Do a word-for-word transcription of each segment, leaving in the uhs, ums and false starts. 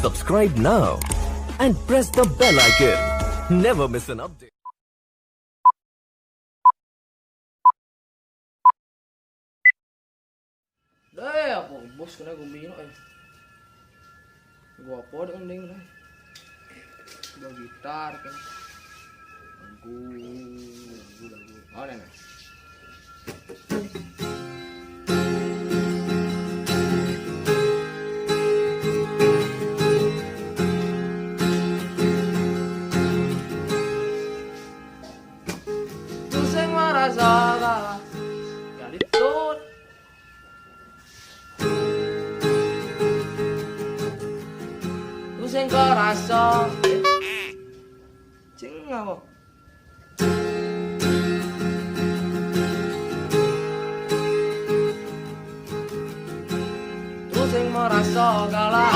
Subscribe now and press the bell icon. Never miss an update. Deh, apa bos kena gua minum, eh. Gua apa deh, mending deh. Gua gitar kan. Lagu, lagu, lagu. Oh, nih, nih. Tusing merasa kalah. Jadi tut. Tusing kerasa. Cing apa? Tusing merasa kalah.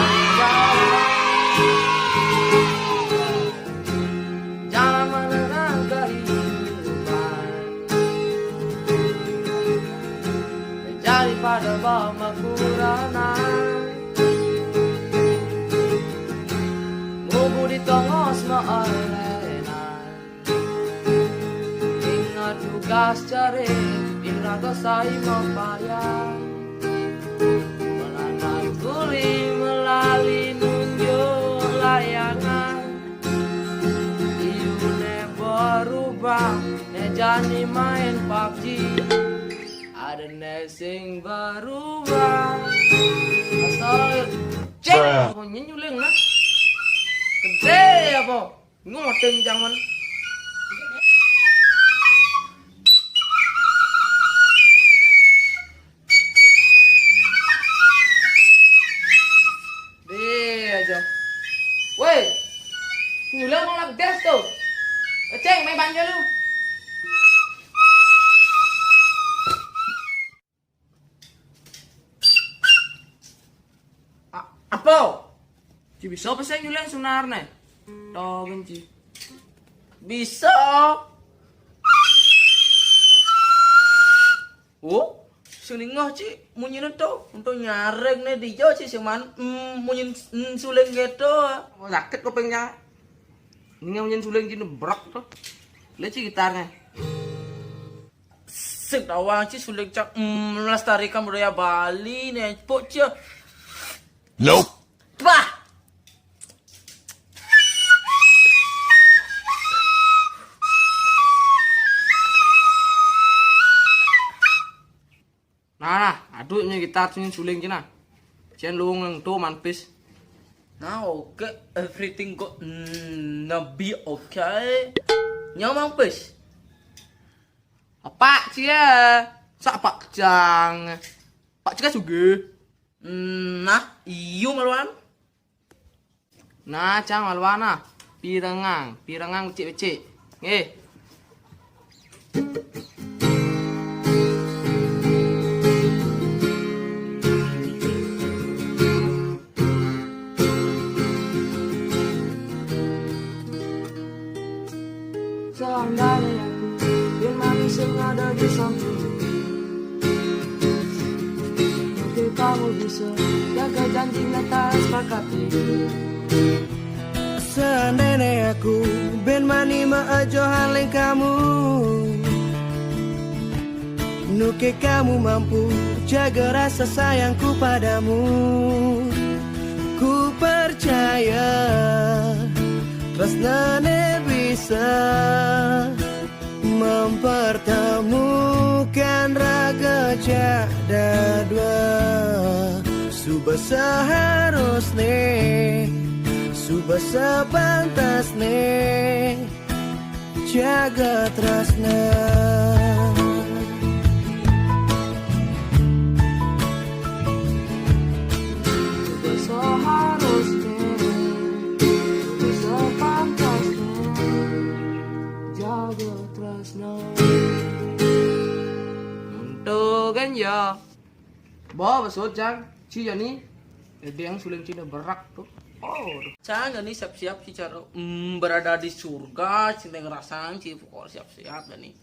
Jalan menenang kehidupan. Jadi pada bama kurana. Mubu di tongos ma olenan. Ingat tugas cari, iraga sai mapayang. Melanat kuli melali nunjuk layangan. Iune berubah, ne jani main pabji. Ada ne sing berubah. Asal cek, apa nyenyuling nah? Gede apa? Ngoting jangan. Deh aja. Woi. Nyulang mau lagi des tuh. Ceng, main banjo lu. A-, apa? Ci bisa apa sih nyuling sunarne? Toh benci. Bisa. Oh, sing ningah ci munyine to, untuk nyarek ne dijo ci seman, mm, munyin, mm, suling gitu. Oh, sakit kupingnya. Ini munyin suling ci brak to. Lihat ci gitarnya. Sing tawang ci suling cak, mm, melestarikan budaya Bali ne. Pok cia. Nope. Bah. Nah, nah, aduh, ini gitar sini suling cina. Cian luung yang tuh manpis. Nah, oke, everything go, mm, nabi oke. Nyamang pis. Apa cia? Sa apa cang? Pak cika suge. Mm, nah, iyo maluan. Nah, cang maluan nah. Pirengang, pirengang becik-becik. Nggih. Seandainya aku bin manis yang ada di samping, mungkin kamu bisa jaga janji yang tak sepakati. Seandainya aku ben mani maajo haleng kamu, nuke kamu mampu jaga rasa sayangku padamu. Ku percaya tresnane bisa mempertemukan raga cak dadua. Suba seharusne, suba sepantasne jaga tresna. Suba seharusne, suba sepantasne jaga tresna. Untuk kan ya. Bo, besut, Cang. Ci jani. Edeng suling cina berak tuh. Oh, aduh. Cang jani siap-siap ci cara, mm, berada di surga, cinta ngerasain ci pokok siap-siap jani.